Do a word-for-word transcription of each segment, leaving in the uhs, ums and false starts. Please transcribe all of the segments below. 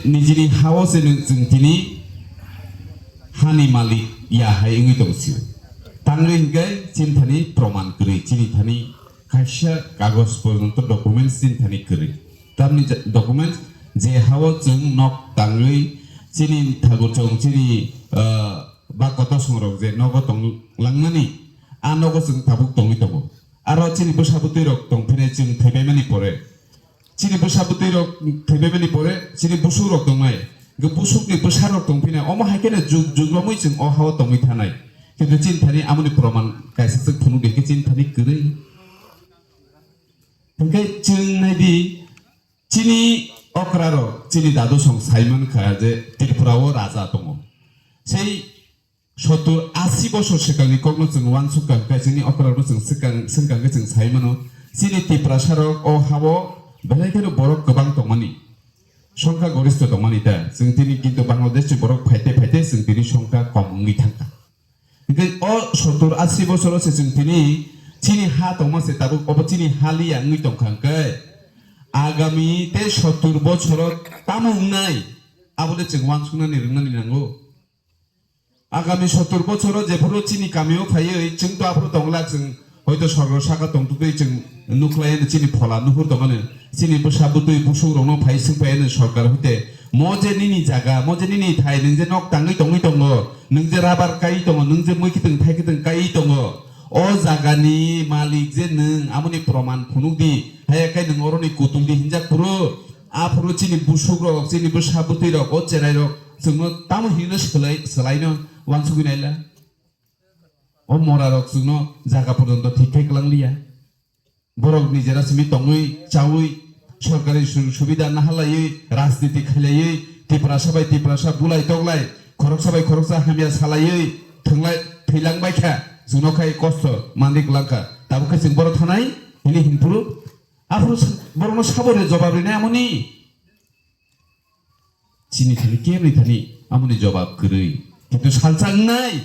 nijini ha-o se nwng chwng tini hani malik ya hai wngwi tong sio. Tangwi hwnkhe chini thani proman kwrwi, chini thani kaisa kagoj porjonto documents chini thani kwrwi. Tamni ja-, documents je ha-o chwng nok tangwi chini thagur chong chini, ah, ba kotor songrok je nogo tong langmani, a nogo chwng tabuk tongwi tongo. Aro chini bwsa bwtwi rok tong phinai chwng thwibaimani pore. Chini bwsa bwtwi rok thwibaimani pore, chini busuk rok tongnai. Hwnkhe busukni bwsa rok tong phinai. Omo hai kheno jug jug romwi chwng o ha-o tongwi thanai. Kintu chini thani amoni proman kaisa chwng phunuk di hwnkhe chini thani kwrwi. Hwnkhe chwng nai di, chini okra rok, chini dadu song sai man kha je Tripura o raja tongo. Sei sottur asi bosor swkangni kokno chwng uansuk kha, hwnkhe chini okra rokno chwng swkang, swngkang khe chwng sai mano. Chini Tiprasa rok o ha-o belai kheno borok kwbang tongmani, songkha goristo tongmani ta. Chwng tini kintu Bangladesh ni borok phaite phaite chwng tini songkha kom wngwi thangkha. Hwnkhe o sottur asi bosoro se chwng tini chini ha tongma se tabuk obo chini ha liya wngwi tongkha hwnkhe agami tei sottur bosoro tamo wngnai abo de chwng uansuknani rwngnani nango. Agami sottur bosoro jephuru chini kamio phaiwi chwng to aphuru tongla chwng hoito sorgo saka tongtwtwi chwng nukhlai chini phola nuhur tongmani chini bwsa bwtwi busuk rokno phai swngpai sorkar hoite mo je nini jaga mo je nini thai nwng je nok tangwi tongwi tongo. Nwng je rabar kai tongo, nwng je mui kiting thai kiting kai tongo, o jagani malik je nwng, amoni proman phunuk di. Haya khe nwng oroni kutung di hinjak phuru, aphuru chini busuk rok, chini bwsa bwtwi rok, o cherai rok, chwngno tamo hinwi swlai, swlaino uansugwi naila. O mora rok chwngno jaga porjonto thik khai kwlang liya. Borok nijera simi tongwi, chawi, sorkari sujog subida naharlaiwi, rajniti khailaiwi, Tiprasa bai Tiprasa bulai toklai, khoroksa bai khoroksa hamya salaiwi, thwnglai, thwilang bai kha, chwngno khai kosto manwi kwlang kha. Tabuk khe chwng boro thanai, hini hinphuru, aphuru s-, borokno sabo re jobab rinai amoni. Chini thani kebri thani amoni jobab kwrwi. Kintu salsa wngnai,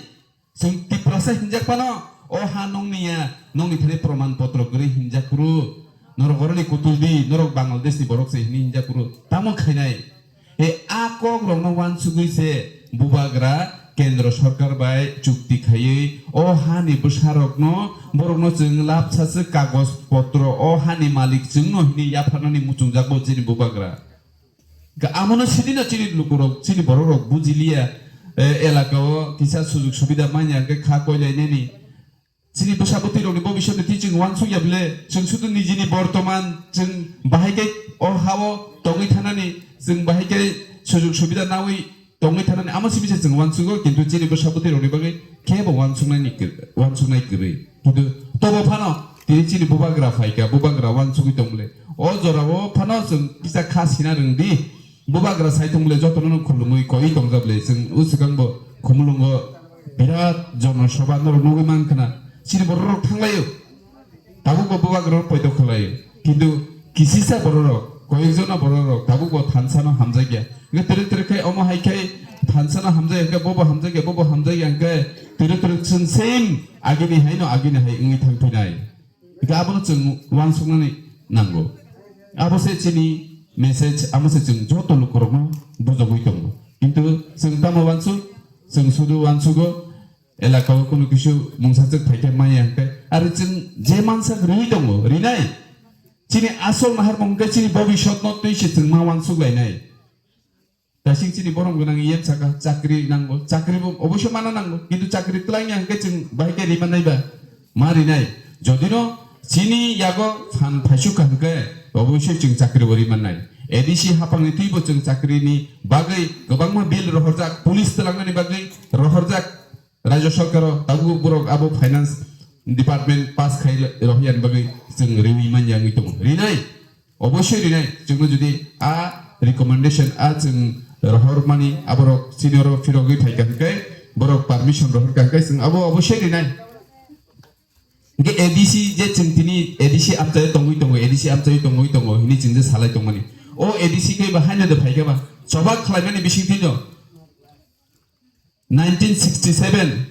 chwng Tiprasa hinjak phano, o ha nongni ya, nongni thani proman potro kwrwi hinjak phuru, norok oroni kutul di, norok Bangladesh ni borok se hini hinjak phuru, tamo khainai? E a kok rokno uansugwi se bubagra kendro sorkar bai chukti khaiwi o ha ni bwsa rokno, borokno chwng lapsa se kagoj potro o ha ni malik chwngno hini yapharnani muchungjak bo chini bubagra. Ga-, amono sini no chini lukurok, chini bororok bujiliya, eh, elaka o kisa sujog subida manya hwnkhe kha koilainani. Chini bwsa bwtwi rokni bobiswt ni twi chwng uansuk ya bwle, chwng sudu nijini bortoman chwng bahai khe o ha-o tongwi thanani, chwng bahai khe sujog subida nawi tongwi thanani, amo simi se chwng uansugo, kintu chini bwsa bwtwi rokni bagwi khe bo uansuknai ni kwr-, uansuknai kwrwi. Kintu tobo phano tini chini bubagra phaikha, bubagra uansugwi tong bwle. O jorao phano chwng kisa kha sina rwng di. Bubagra sai tong bwle, jotono no khulumwi koi tong jak bwle. Chwng o swkang bo Khumulwngo birat jono soba norok nugwi man khna. Chini borok rok thanglaio. Tabuk bo bubagra rok poito khlaio. Kintu kisisa borok rok, koyekjona borok rok tabuk bo thansa no hamjakya. Hwnkhe twrwk twrwk khai omo hai khai thansa no hamjakya, hwnkhe bobo hamjakya, bobo hamjakya, hwnkhe twrwk twrwk chwng same agini hai no agini hai wngwi thangphinai. Hwnkhe abono chwng uansuknani nango. Abo se chini message, amo se chwng joto lukurokno bujogwi tongo. Kintu chwng tamo uansuk, chwng sudu uansugo, elaka o kunu kisu mungsa chwk phaikhe maya hwnkhe, aro chwng je mansak riwi tongo, rinai. Chini asol naharmung hwnkhe chini bobiswtno twi se chwng ma uansuk lainai. Daising chini borom gwnang yen saka chakri nango, chakri bo oboisyo mana nango, kintu chakri twlangya hwnkhe chwng bahai khe rima nai ba? Ma rinai. Jodino chini yago phan phaisuk kha hwnkhe oboisyo chwng chakri bo rima nai. A D C hapangni twibo chwng chakrini bagwi kwbangma bill rohorjak, police twlangnani bagwi rohorjak. Rajya Sarkar o tabuk borok abo finance department pass khai rohiyani bagwi chwng riwi manya wngwi tongo. Rinai, oboisoi rinai. Chwngno jodi a recommendation a chwng rohormani aborok senior o phirogwi phaikha hwnkhe, borok permission rohorkha hwnkhe chwng abo oboisoi rinai. Hwnkhe A D C je chwng tini A D C amchaio tongwi tongo, A D C amchaio tongwi tongo hinwi chwng je salai tongmani. O A D C khe ba haino de phaikha ba? Choba khlaimani bisingtwi no. Nineteen sixty seven,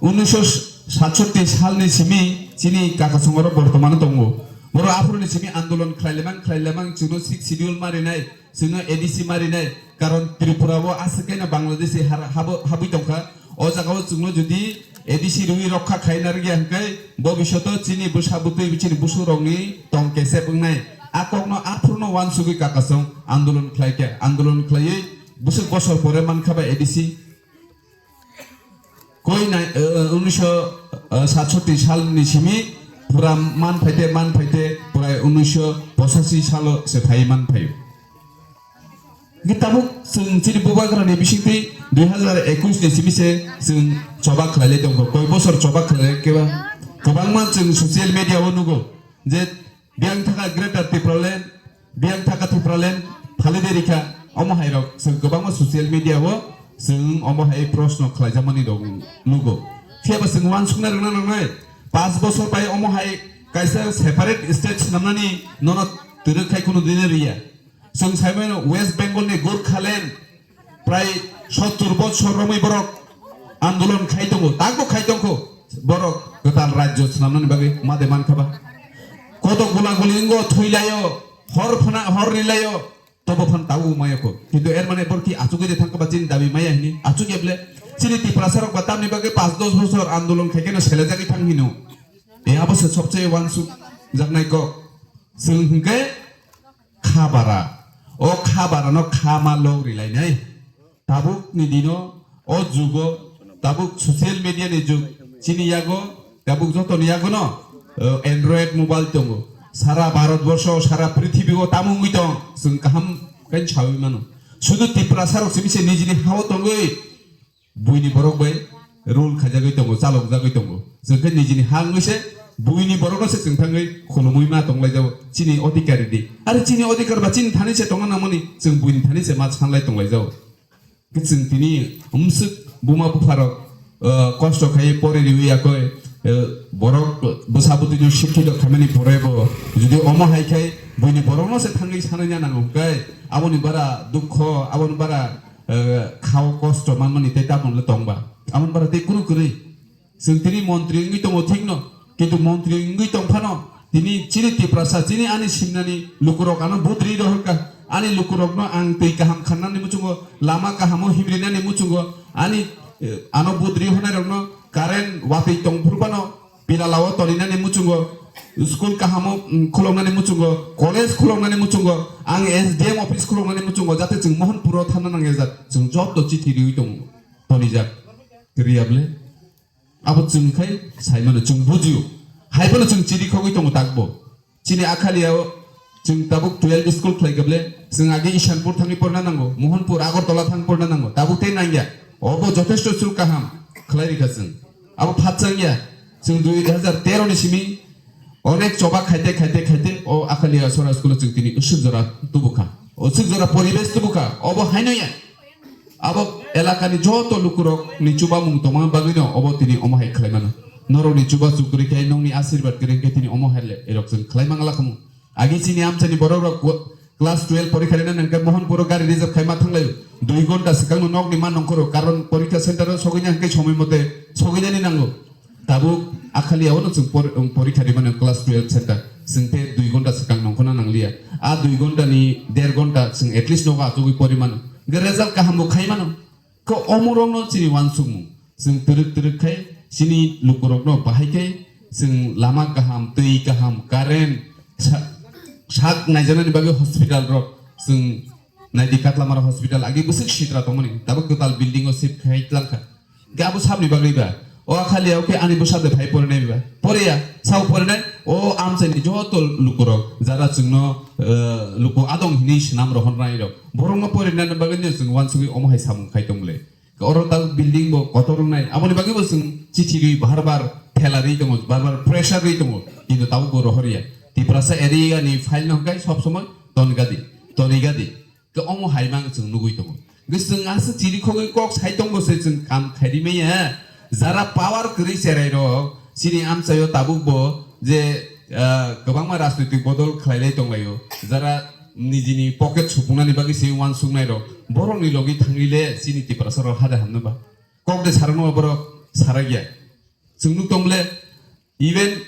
unnisho satsotti salni simi chini Kakasongoro bortomano tongo. Borok aphuruni simi andolon khlailemang khlailemang chwngno sixth schedule ma rinai, Chwngno A D C marinai, karon Tripura o aswk khe no Bangladeshi har-, habo-, habwi tongkha. O jaga o chwngno jodi A D C rwi rokha khai narwkya hwnkhe, bobishoto chini bwsa bwtwi chini busu rokni tong kesep wngnai. A kokno aphuru no uansugwi kakasong andolon khlai khe, andolon khlaiwi bwswk bosor pore mankha ba A D C. Koi nai, eh, unisho satshoti salni simi pura man phaite, man phaite, pura unisho pochashi salo se phai man phaio. Hwnkhe tabuk chwng chini bubagrani bisingtwi dui hazar ekush ni simi se chwng choba khlailai tongkho. Koi bosor choba khlailai khe ba kwbangma chwng social media o nugo je Biyang thaka Greater Tipraland, biyang thaka Tipraland, phali de rikha, omo hai rok, chwng kwbangma social media o, chwng omo hai proshno khlaijakmani rok nugo. Phiya ba chwng uansukna rwna nangnai, paanch bosor bai omo hai kaisa separate state swnamnani nono twrwk khai khunu dine riya. Chwng sai mano West Bengal ni Gorkhaland, Prai sottur bochor romwi borok andolon khai tongo, takbo khai tongkho. Borok kwtal rajyo swnamnani bagwi made mankha ba. Koto gula guli wngo, thwi laio, hor phana, hor ri laio, tobo phan tabuk maya kho. Kintu er mane borok ki achugwi de thangkha ba chini dabi maya hini, achuk ya ble. Chini Tiprasa rok ba tamni bagwi paanch dos bochor andolon khai khe no selejagwi thang hino. E abo se sobse uansuk jaknai kok. Chwng hwnkhe kha bara. O kha bara no kha ma log ri lainai. Tabuk ni dino, o jugo, tabuk social media ni jug, chini yago, tabuk joto ni yago no, eh, Android mobile tongo. Sara Bharat borsho, sara prithibi o tamo wngwi tong, chwng kaham khe sawi mano. Sudu Tiprasa rok simi se nijini ha o tongwi, buini borok bai rule khaijagwi tongo, chalokjagwi tongo. Chwng khe nijini ha wngwi se buini borokno se chwng thangwi khulumwi ma tonglaijao chini odhikar di. Are chini odhikar ba chini thani se tongna nangmani, chwng buini thani se ma sanlai tonglaijao. Khe chwng tini umswk buma bupharok, uh, kosto khai pori riwi yakoi, uh, borok bwsa bwtwino sikkhito khaimani pore bo jodi omo hai khai buini borokno se thangwi sanai na nango hwnkhe aboni bara dukho, aboni bara eh, khao kosto manmani tei tabuk le tongba. Amon bara tei kunu kwrwi. Chwng tini montri wngwi tongo thikno, kintu montri wngwi tong phano tini chini Tiprasa, chini ani simnani lukurok ano budri rohorkha. Ani lukurokno ang twi kaham khannani muchungo, lama kahamo himrinani muchungo, ani, eh, ano budri honairokno current watwi tong phuru phano Pilalao toninani muchungo, school kahamo, mm, khuloknani muchungo, college khuloknani muchungo, ang S D M office khuloknani muchungo, jate chwng Mohanpuro thangna nangya jat, chwng joto chithi riwi tongo, tonijak. Riyable? Abo chwng khai saimano chwng bujio. Haiphano chwng chiri khogwi tongo takbo. Chini Akhaliao chwng tabuk twelve school khlai kable, chwng age Ishanpur thangwi porna nango, Mohanpur, Agartala thang porna nango, tabuk tei nangya. Obo jothesto chwng kaham khlai rikha chwng. Abo phatchang ya, chwng dui hazar tero ni simi onek choba khaite, khaite, khaite, o Akhalia Sora school o chwng tini usuk jora tubukha. Usuk jora poribesh tubukha, obo haino ya. Abo elakani joto lukurok ni chubamung tongma bagwino obo tini omo hai khlai mano. Norok ni chuba chuk kwrwi khe, nokni asirwad kwrwi khe tini omo hai le erok chwng khlai mangla khamu. Agi chini amchani borok rok class twelve porikha rina nangkhe Mohanpuro gari reserve khai ma thanglaio. Dui ghonta swkangno nokni ma nongkhoro, karon porikha center o sogwina hwnkhe somoi mote sogwinani nango. Tabuk Akhaliao no chwng por-, um, porikha rimano class twelve center. Chwng tei dui ghonta swkang nongkhorna nangliya. A dui ghonta ni der ghonta chwng at least nogo achugwi pori mano. Hwnkhe result kaham bo khai mano. Khe omorokno chini uansukmung. Chwng twrwk twrwk khai chini lukurokno bahai khai chwng lama kaham, twi kaham, current, sa-, sak naijaknani bagwi hospital rok chwng naidi Katlamara hospital agi bwswk sitra tongmani tabuk kwtal building o shift khai tlangkha. Hwnkhe abo sabni bagwi ba? O Akhaliao khe ani bwsa de phai porinai ba? Poriya, sao porinai? O amchaini joto lukurok, jara chwngno, eh, luku adong hinwi swnam rohornairok, borokno porinani bagwino chwng uansugwi omo hai samung khai tongmole. Oro ta building bo kotor wngnai, aboni bagwi bo chwng chithi rwi bar bar thela rwi tongo, bar bar pressure rwi tongo, kintu tabuk bo rohorya. Tiprasa area ni file no hwnkhe sob somoi toni gadi, toni gadi. Khe omo hai mang chwng nugwi tongo. Hwnkhe chwng aswk chiri khogwi kok sai tongo se chwng kam khairi maya. Jara power kwrwi cherai rok chini amchaio tabuk bo je, ah, kwbangma rajnitik bodol khlailai tonglaio. Jara nijini pocket supungnani bagwi se uansuknai rok borokni logi thangwi le chini Tiprasa rok hade hamno ba. Kok de sarokno borok sarakya. Chwng nuk tong bole, even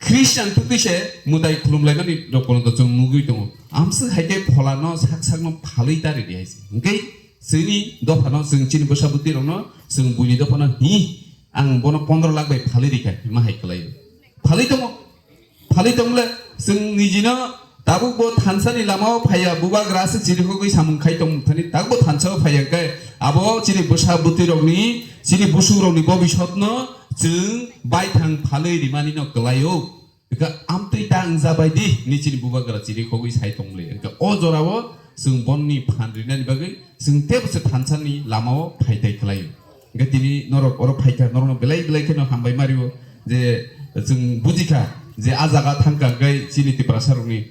Christian tubui se mwtai khulumlaimani rok kono to chwng nugwi tongo. Amswk hai khe pholano sak sakno phalwi tari di hai se. Hwnkhe chini dophano chwng chini bwsa bwtwi rokno chwng buini dophano hi ang bono pondro lakh bai phalwi rikha hima hai kwlaio. Phalwi tongo. Phalwi tongmole chwng nijino tabuk bo thansani lamao phaiya, bubagra se chirikhogwi samung khai tong thani tabuk bo thansao phaiya khe abo chini bwsa bwtwi rokni chini busuk rokni bobisotno chwng baithang phalwi rimani no kwlaio. Hwnkhe amtwi ta wngjabai di hinwi chini bubagra chirikhogwi sai tongmole. Hwnkhe o jorao chwng bonni phan rinani bagwi chwng teibo se thansani lamao phaitai kwlaio. Hwnkhe tini norok oro phaikha, norokno belai belai kheno hambai mario je chwng bujikha je a jaga thangkha hwnkhe chini Tiprasa rokni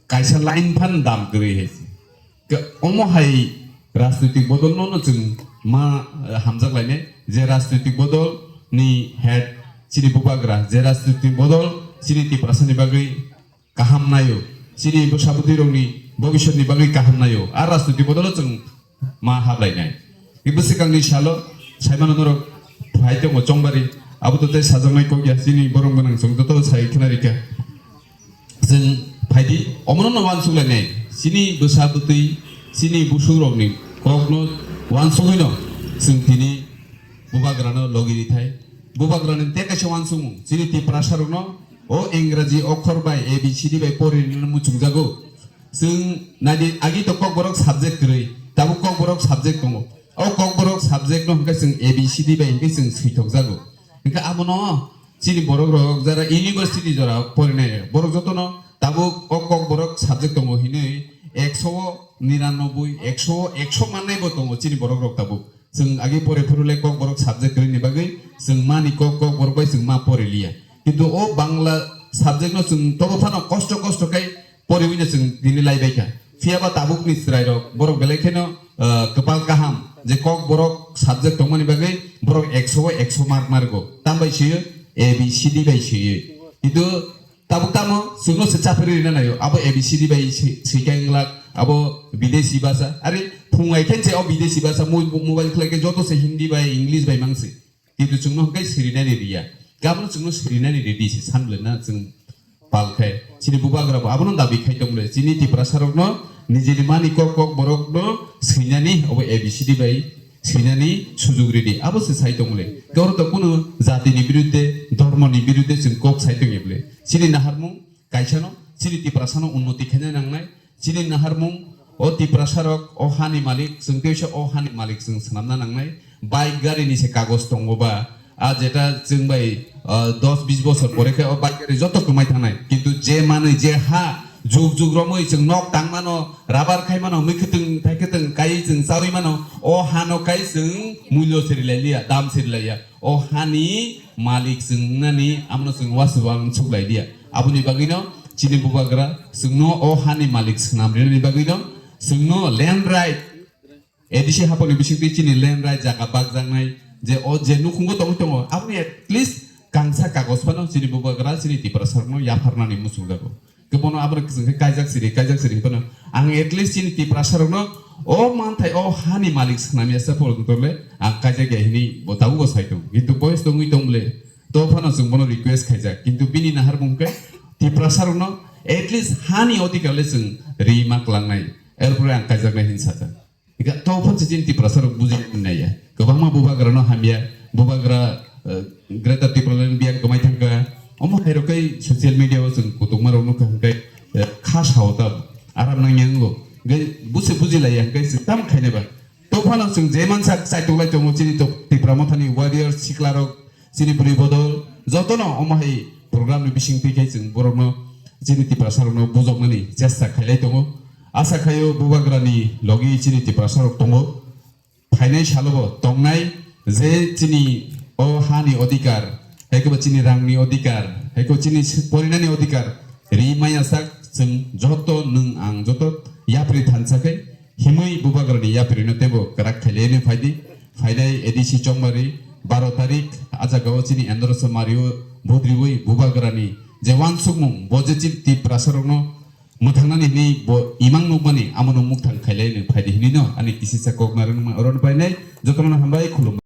kaisa line phan dam kwrwi hai se. Ke-, omo hai rajnitik bodol no, no chwng ma, eh, hamjak lainai, je rajnitik bodol ni head chini bubagra, je rajnitik bodol chini Tiprasa ni bagwi kaham naio, chini bwsa bwtwi rokni bobisot ni bagwi kaham naio, a rajnitik bodol o chwng ma hap lainai. Ibo swkangni salo saimano norok phai tongo chongbari, abo to tei sajaknai kok ya, chini borom gwnang chwng joto sai khna rikha. Chwng phaidi, omono no uansuk lainai. Chini bwsa bwtwi, chini busuk rokni kokno uansugwino chwng tini bubagrano logi rithai. Bubagrani tei kaisa uansukmung, chini Tiprasa rokno o Engraji okhor bai A B C D bai pori rwna muchungjago. Chwng naidi agi to Kokborok subject kwrwi, tabuk Kokborok subject tongo. O Kokborok subject no hwnkhe chwng A B C D bai hwnkhe chwng swithokjago. Hwnkhe abono chini borok rok jara university jora porinai borok jotono tabuk o Kokborok subject tongo hinwi ekso o niranoboi, ekso o ekso mannai bo tongo chini borok rok tabuk. Chwng agi pore phuru le Kokborok subject kwrwini bagwi chwng mani kok, Kokborok bai chwng ma pore liya. Kintu o Bangla subject no chwng tobo phano kosto kosto khai poriwino chwng tini laibaikha. Phiyaba tabukni chwrairok borok belai kheno, ah, kwpal kaham je Kokborok subject tongmani bagwi borok ekso o ekso mark margo. Tam bai swiwi? A B C D bai swiwi. Kintu tabuk tamo chwngno se chapri rina naio. Abo A B C D bai swi-, swikha wnglak, abo bidesi basa. Are phung ai khe se o bidesi basa mo-, mobile khlai khe joto se Hindi bai English bai mangsi. Kintu chwngno hwnkhe sirinani riya. Gabno chwngno sirinani ridi se sanble na chwng pal khe. Chini bubagra bo abono dabi khai tong le. Chini Tiprasa rokno nijini mani kok kok borokno swinani obo A B C D bai swinani sujuk ridi. Abo se sai tong le. Khe oro to kunu jatini birudde, dhormoni birudde chwng kok sai tong le. Chini naharmung kaisano, chini Tiprasano unnoti khaina nangnai. Chini naharmung, o Tiprasa rok, o hani malik, chwng teisa o hani malik chwng swnamna nangnai. Bike gari ni se kagoj tongo ba, a jeta chwng bai, ah, dos bis bosor pore khe o bike gari joto kwmai thangnai. Kintu je manwi je ha, juk juk romwi chwng nok tang mano, rabar khai mano, mui kwtwng thai kwtwng kai chwng chawi mano, o hano kai chwng mulyo siri lai liya, dam siri lai ya. O hani malik chwng wngnani amno chwng waswang chuklai diya. Aboni bagwino chini bubagra chwngno o hani malik swnam rinani bagwino chwngno land right, A D C haponi bisingtwi chini land right jaga bakjaknai je o je nukhungo tongwi tongo, aboni at least kangsa kagoj phano chini bubagra chini Tiprasa rokno yapharnani muchungjago. Khe bono aboni kwchwng khe kaijak siri, kaijak siri hinphano ang at least chini Tiprasa rokno o manthai o hani malik swnamya se porjonto le ang kaijak ya hinwi bo tabuk bo sai tongo. Kintu boyes tongwi tong bole to phano chwng bono request khaijak. Kintu bini naharmung khe Tiprasa rokno at least hani odhikar le chwng ri ma kwlangnai. Erpore ang kaijaknai hin sajak. Ega to phano se chini Tiprasa rok buji nai ya. Kwbangma bubagra no hamya, bubagra, eh, Greater Tipraland biyang kwmai thangkha. Omo hai rok kai social media o chwng kutungma rok nukha hwnkhe, eh, kha sao ta aram nangya wngo. Hwnkhe busi buji laiya hwnkhe chwng tamo khainai ba. To phano chwng je mansa chaitok lai tongo chini to Tipra Mothani warrior sikla rok, chini bwrwi bodol jotono omo hai program ni bising twi khai chwng borokno chini Tiprasa rokno bujoknani chesta khailai tongo. Asa khaio bubagrani logi chini Tiprasa rok tongo. Phainai salobo tongnai je chini o hani odhikar, hai khe bo chini rangni odhikar, hai khe bo chini porinani odhikar ri maya sak chwng joto nwng ang joto yapri thansa khe himwi bubagrani yaprino teibo kwrak khailaiwi phaidi. Phainai A D C Chongmari baro tarik a jagao chini Endorso Mario budriwi bubagrani je wansukmung bo je chini Tiprasa rokno mwthangnani hinwi bo imang nukmani amono mukthang khailai nw phaidi hinwi no ani kisisa kok narwknama oro no painai jotono hambai khulumbai.